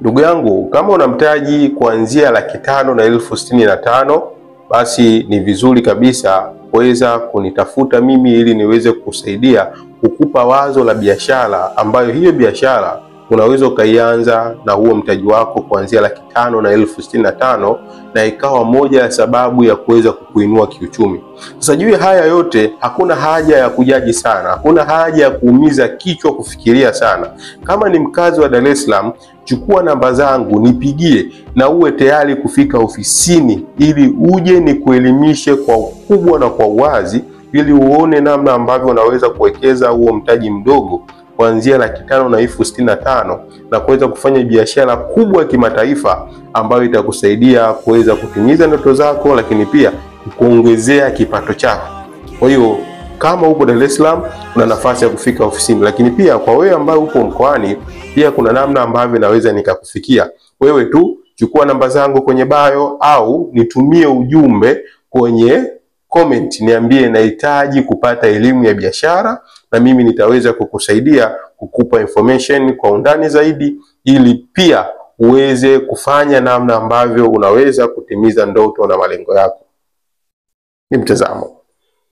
Ndugu yangu, kama una mtaji kuanzia 565,000, basi ni vizuri kabisa kuweza kunitafuta mimi ili niweze kukusaidia kukupa wazo la biashara ambayo hiyo biashara unaweza ukaianza na huo mtaji wako kuanzia 565,000 na ikawa moja ya sababu ya kuweza kukuinua kiuchumi. Sasa juu ya haya yote, hakuna haja ya kujaji sana, hakuna haja ya kuumiza kichwa kufikiria sana. Kama ni mkazi wa Dar es Salaam, chukua namba zangu nipigie na uwe tayari kufika ofisini ili uje nikuelimishe kwa ukubwa na kwa uwazi, ili uone namna ambavyo unaweza kuwekeza huo mtaji mdogo kuanzia 565,000 na kuweza kufanya biashara kubwa ya kimataifa ambayo itakusaidia kuweza kutimiza ndoto zako, lakini pia kuongezea kipato chako. Kwa hiyo kama upo Dar es Salaam una nafasi ya kufika ofisini, lakini pia kwa wewe ambaye upo mkoani pia kuna namna ambavyo naweza nikakufikia. Wewe tu chukua namba zangu kwenye bio au nitumie ujumbe kwenye comment, niambie nahitaji kupata elimu ya biashara, na mimi nitaweza kukusaidia kukupa information kwa undani zaidi, ili pia uweze kufanya namna ambavyo unaweza kutimiza ndoto na malengo yako. Ni mtazamo.